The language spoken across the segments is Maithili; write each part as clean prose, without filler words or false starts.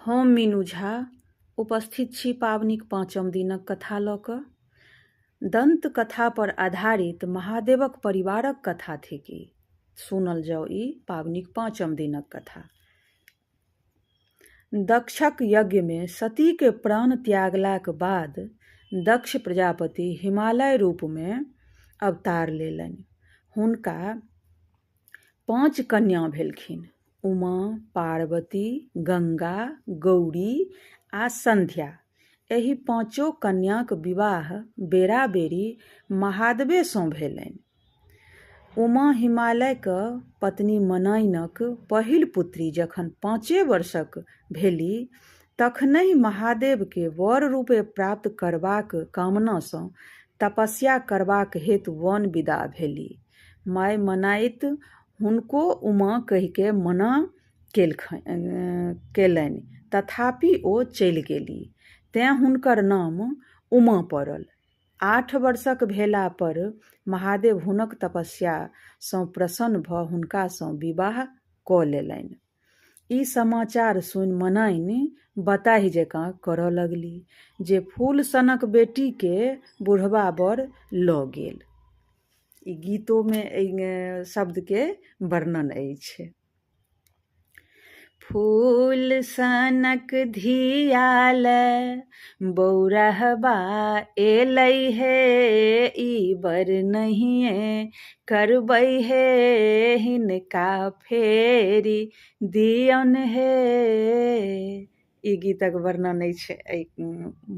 हम मीनू झा उपस्थित छी पाबनिक पाँचम दिनक कथा लऽ कऽ। दन्त कथा पर आधारित महादेवक परिवारक कथा थिक ई। सुनल जाउ ई पाबनिक पाँचम दिनक कथा। दक्षक यज्ञमे सतीके प्राण त्यागलाक बाद दक्ष प्रजापति हिमालय रूपमे अवतार लेलनि। हुनका 5 कन्या भेलखिन, उमा, पार्वती, गंगा, गौरी आ संध्या। एहि पाँचो कन्याक विवाह बेराबेरी महादेवेसँ भेलनि। उमा हिमालयक पत्नी मनाइनक पहिल पुत्री जखन 5 वर्षक भेली तखनहि महादेवके वर रूपे प्राप्त करबाक कामनासँ तपस्या करबाक हेतु वन विदा भेली। माय मनाइत हुनको उमा कहिके मना केलनि, तथापि ओ चलि गेली, तेँ हुनकर नाम उमा पड़ल। 8 वर्षक भेला पर महादेव हुनक तपस्यासँ प्रसन्न भऽ हुनकासँ विवाह कऽ लेलनि। ई समाचार सुनि मनाइन बताहि जकाँ करऽ लगली जे फूल सनक बेटीके बुढ़बा वर लऽ गेल। ई गीतोमे एहि शब्दके वर्णन अछि। फूल सनक धिया ले बौरहबा एलै हे, ई बर नहिए करबै हे, हिनका फेरी दियौन हे। ई गीतक वर्णन अछि एहि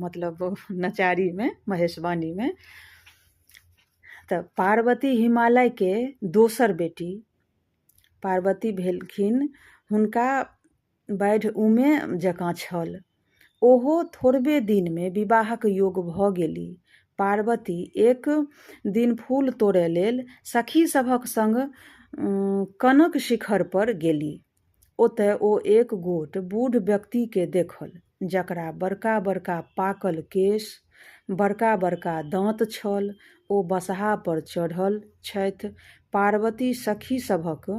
मतलब नचारीमे, महेशवाणीमे। तऽ पार्वती हिमालयके दोसर बेटी पार्वती भेलखिन। हुनका बाढ़ि उमे जकाँ छल। ओहो थोड़बे दिनमे विवाहक योग भऽ गेली। पार्वती एक दिन फूल तोड़य लेल सखी सभक संग कनक शिखर पर गेली। ओतय ओ एक गोट बूढ़ व्यक्तिके देखल, जकरा बड़का बड़का पाकल केश, बड़का बड़का दाँत छल। ओ बसहा पर चढ़ल छथि। पार्वती सखी सभक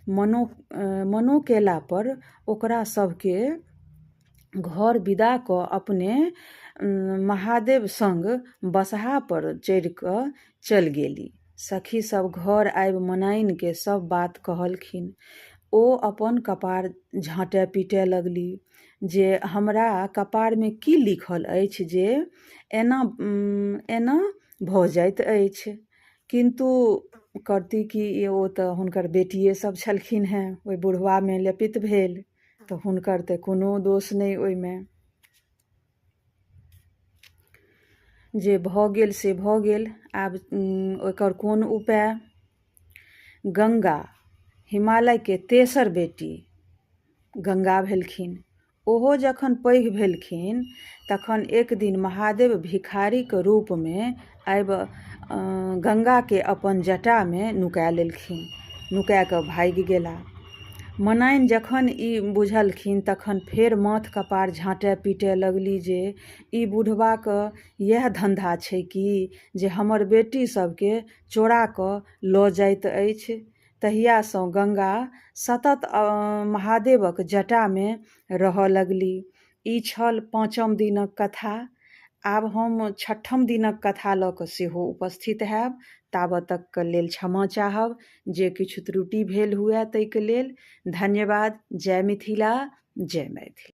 मनो केला पर ओकरा सभके घर विदा कऽ अपने महादेव संग बसहा पर चढ़ि कऽ चलि गेली। सखी सब घर आबि मनाइनके सब बात कहलखिन। ओ अपन कपार झाँटय पीटय लगली जे हमरा कपारमे की लिखल अछि जे एना एना भऽ जाइत अछि। किन्तु करती की, ओ तऽ हुनकर बेटिए सब छलखिन हेँ, ओहि बुढ़बामे लेपित भेल, तऽ हुनकर तऽ कोनो दोष नहि ओहिमे। जे भऽ गेल से भऽ गेल, आब ओकर कोन उपाय। गंगा हिमालयके तेसर बेटी गंगा भेलखिन। ओहो जखन पैघ भेलखिन तखन एक दिन महादेव भिखारीक रूपमे आबि गंगाके अपन जटामे नुका लेलखिन, नुका कऽ भागि गेला। मनाइन जखन ई बुझलखिन तखन फेर माथ कपार झाँटय पीटय लगली जे ई बुढ़बाक इएह धन्धा छै कि जे हमर बेटी सबके चोरा कऽ लऽ जाइत अछि। तहियासँ गंगा सतत महादेवक जटामे रहऽ लगली। ई छल पाँचम दिनक कथा। आब हम छठम दिनक कथा लऽ कऽ सेहो उपस्थित हैब। ताबत तकके लेल क्षमा चाहब, जे किछु त्रुटि भेल हुए ताहिके लेल धन्यवाद। जय मिथिला, जय मैथिली।